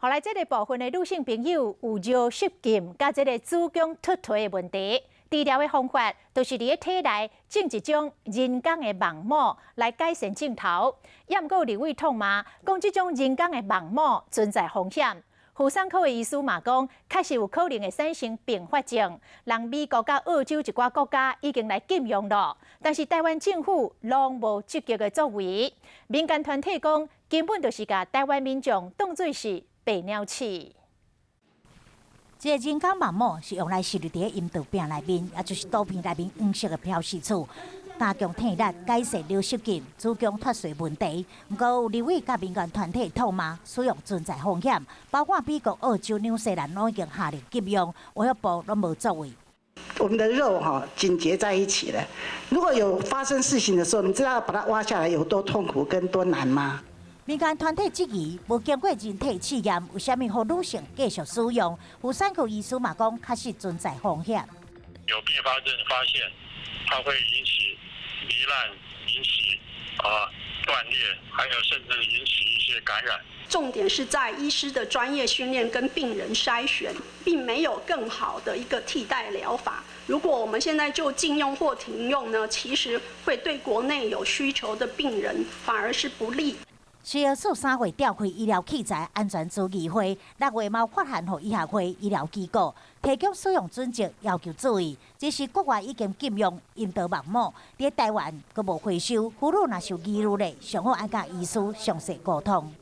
予來這个部分的女性朋友有尿失禁佮這个子宮脫垂的問題，治療的方法就是佇咧體內種一種人工的網膜來改善鏡頭。也毋過立委痛罵，講這種人工的網膜存在風險。婦產科的醫師嘛講，確實有可能會產生併發症。人美國佮澳洲一寡國家已經來禁用了，但是台灣政府攏無積極的作為。民間團體講，根本就是共台灣民眾當做是白鳥鼠。這个人工網膜是用來植入佇陰道壁內面，也就是肚皮內面黃色的飄絲處，加強聽力、改善尿失禁、子宮脫垂問題。毋過有立委佮民間團體痛罵使用存在風險，包括美國、澳洲、紐西蘭攏已經下令禁用，衛福部攏無作為。我們的肉哈緊結在一起了，如果有發生事情的時候，你知道把它挖下來有多痛苦跟多難嗎？民間團體質疑，無經過人體試驗，為啥物予女性繼續使用？婦產科醫師嘛講，確實存在風險。有併發症發現，它會引起糜爛，引起斷裂，還有甚至引起一些感染。重點是在醫師的專業訓練跟病人篩選，並沒有更好的一個替代療法。如果我們現在就禁用或停用呢，其實會對國內有需求的病人反而是不利。食藥署3月召開醫療器材安全諮議會，6月嘛發函予醫學會醫療機構，提供使用準則，要求注意。只是國外已經禁用陰道網膜，佇台灣閣無回收，婦女若是有疑慮咧，上好愛佮醫師詳細溝通。